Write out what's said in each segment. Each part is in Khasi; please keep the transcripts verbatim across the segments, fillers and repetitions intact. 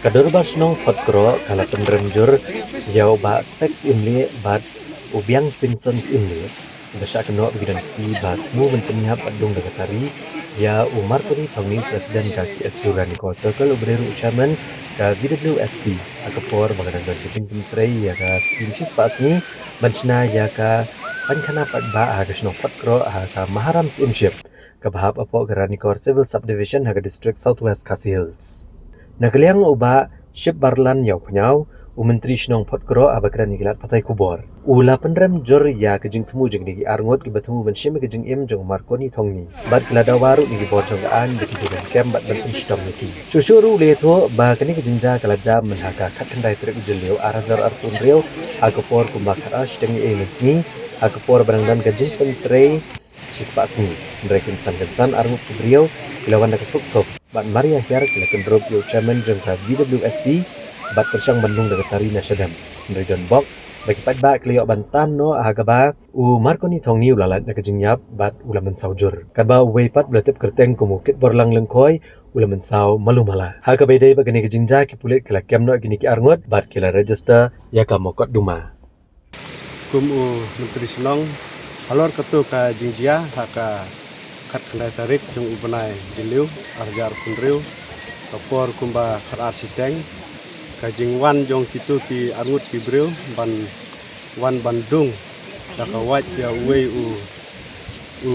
Ka Dorbar Shnong Photkroh ka la pynrem jur ïa u Bah Spek Syiemlieh bad u Biang Singson Syiemlieh, ba shah kynnoh ba ki don kti ba thmu ban pynïap bad dung da ka tari ïa u Marconi Thongni, President ka K S U Ranikor Circle, uba dei ruh u Chairman ka V W S C, ha ka por ba ka dang don ka jingpyntrei ïa ka skim shispah sngi ban shna ïa ka pynkhana paidbah ha ka shnong Photkroh ha ka Maharam Syiemship, kaba hap hapoh ka Ranikor Civil Subdivision ha ka District South West Khasi Hills. Na ka liang u Bah Shipbarlan Ïawphniaw, u Myntri Shnong Photkroh, haba kren ïa ki lad pathai khubor, u la pynrem jur ïa ka jingthmu jong kine ki arngut kiba thmu ban shim ïa ka jingim jong u Marconi Thongni bad ki la dawa ruh na ki bor jong ka aiñ ba kin ïaid kem bad ban pynshitom ïa ki. Shuh shuh ruh u la ïathuh ba kane ka jingjia ka la jia mynha ka khatkhyndai tarik u Jylliew ar hajar arphew hynriew, ha ka por kumba khatar shiteng eiei mynsngi, ha ka por ba dang don ka jingpyntrei shispah sngi. Hynrei kynsan kynsan arngut ki briew ki la wan da ka thup thup bad mar ïa hiar ki la kyndrup ïa u Chairman jong ka V W S C bad pyrshang ban dung da ka tari na shadem. Hynrei don bok ba ki paidbah ki la ïoh ban tan noh ha kaba u Marconi Thongni u la lait na ka jingïap bad u la mynsaw jur. Katba uwei pat ba la tip kyrteng kum u Kitborlang Lyngkhoi u la mynsaw malu mala. Ha kaba ïadei bad kane ka jingjia, ki pulit ki la kem noh ïa kine ki arngut bad ki la register ïa ka mukotduma. Kum u Myntri Shnong, halor kato ka jingjia ha ka khatkhyndai tarik jong u bnai Jylliew ar hajar arphew hynriew, ka por kumba khatar shiteng, ka jingwan jong kito ki arngut ki briew ban wan ban dung da ka wait ïa uwei u u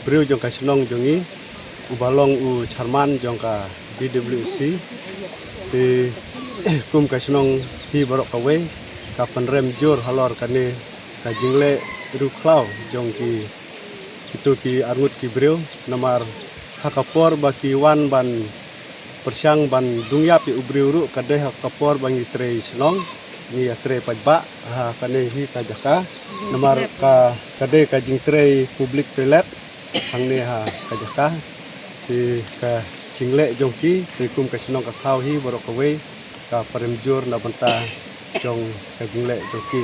briew jong ka shnong jong ngi, uba long u Chairman jong ka V W S C. Te kum ka shnong hi baroh kawei ka pynrem jur halor kane ka jingleh riewkhlaw jong ki, kito ki arngut ki briew, namar ha ka por ba ki wan ban pyrshang ban dung ïap ïa u briew ruh ka dei ha ka por ba ngi trei shnong, ngi ïa trei paidbah ha kane hi ka jaka. Namar ka, ka dei ka jingtrei public toilet hangne ha ka jaka. Te ka jingleh jong ki, te kum ka shnong ka thaw hi baroh kawei ka pynrem jur na bynta jong ka jingleh jong ki.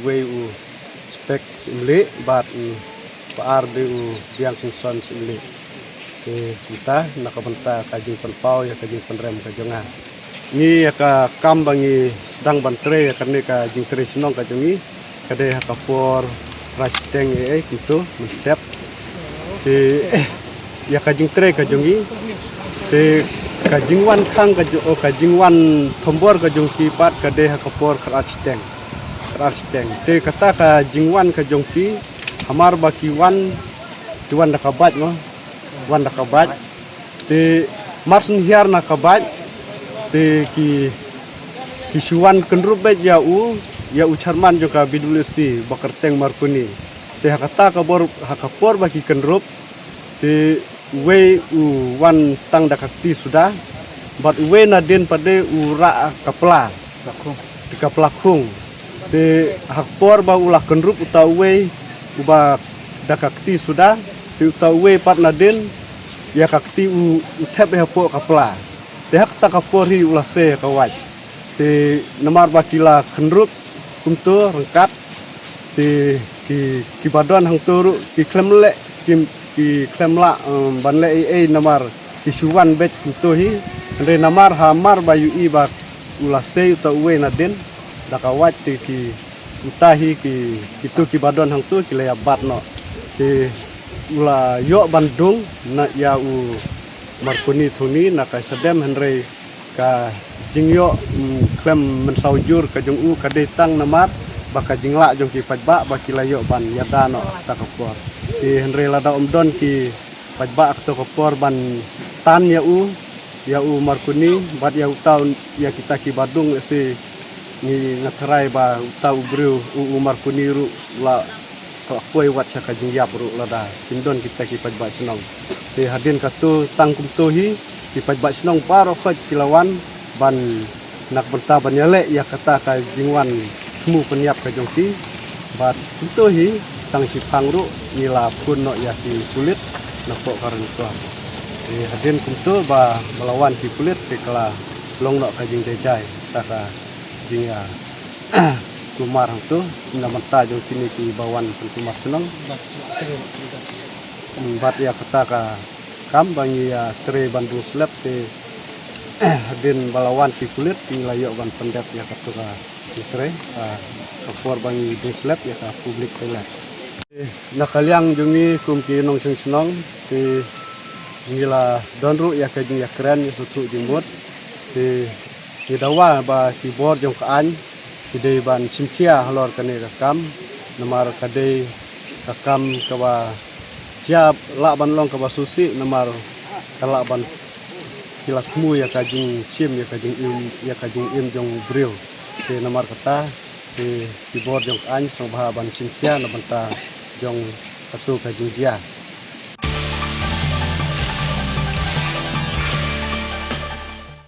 Uwei u Spek Syiemlieh bad u ba ar dei u Biang Singson Syiemlieh. Te mynta na ka bynta ka jingpynpaw ïa ka jingpynrem ka jong nga. Ngi ïa ka kam ba ngi sdang ban trei ïa kane ka jingtrei shnong ka jong ngi ka dei ha ka por khatar shiteng eiei kumto mynstep. Te ïa ka jingtrei ka jong ngi, te ka jingwan khang ka jong, oh, ka jingwan thombor ka jong ki pat ka dei ha ka por khatar shiteng. Khatar shiteng. Te kata ka jingwan ka jong ki, hamar ba ki wan, ki wan da ka bike, no? Wan da ka bike. Te mar shu hiar na ka bike, te ki, ki shu wan kyndrup beit ïa u, ïa u Chairman jong ka V W S C ba kyrteng Marconi. Te ha kata ka bor, ha ka por ba ki kyndrup, te uwei u wan tang da ka kti suda, bad uwei nadien pat de u rah ka pla, te ka pla khung. Te ha ka por ba u la kyndrup uta uwei uba da ka kti suda, te uta uwei pat nadien ïa ka kti u, u thep hapoh ka pla. Te ha kata ka por hi u la sei ka wait. Te namar ba ki la kyndrup kumto ryngkat, te ki, ki ba don hangto ruh ki khlem leh, ki, ki khlem lah, em, ban leh ei ei namar ki shu wan beit kumto hi. Hynrei namar hamar ba ïohi ba u la sei uta uwei nadien da ka wait, te ki, uta hi ki, kito ki ba don hangto ki la ïa bat noh. Te u la ïoh ban dung na ïa u Marconi Thongni na ka shadem, hynrei ka jingïoh, mm, khlem mynsaw jur ka jong u ka dei tang namar ba ka jinglah jong ki paidbah ba ki la ïoh ban ïada noh ha kata ka por. Te hynrei lada ym don ki paidbah ha kata ka por ban tan ïa u, ïa u Marconi bad ïa uta u, ïa kita ki ba dung, lehse ngi, nga tharai ba uta u briew, u, u Marconi ruh la, la poi wat sha ka jingïap ruh lada kin don kita ki paidbah shnong. Te hadien kato, tang kumto hi ki paidbah shnong baroh khoit ki la wan ban, na ka bynta ban ïaleh ïa kata ka jingwan thmu pynïap ka jong ki. Bad kumto hi tang shiphang ruh ngi la phone noh ïa ki pulit napoh ka Ranikor. Te hadien kumto ba, ba la wan ki pulit, te ka la long noh ka jingjai jai kata ka jingïa kulmar hangto na bynta jong kine ki ba wan pynkulmar shnong. Bad ïa kata ka kam ba ngi ïa trei ban bun slap, te Hadien ba la wan ki pulit, ngi la ïoh ban pyndep ïa kato ka nongtrei, ah, ka por ba ngi dei slep ïa ka public toilet. Na ka liang jong ngi kum ki nongshong shnong, te ngi la don ruh ïa ka jingïakren ïa shuh jingmut, te ngi dawa ba ki bor jong ka aiñ ki dei ban shim khia halor kane ka kam, namar ka dei ka kam kaba jia lah ban long kaba sngewsih, namar ka lah ban ki la thmu ïa ka jingshim, ïa ka jingim, ïa ka jingim jong u briew. Te namar kata, te ki bor jong ka aiñ sngewbha ban shim khia na bynta jong kato ka jingjia.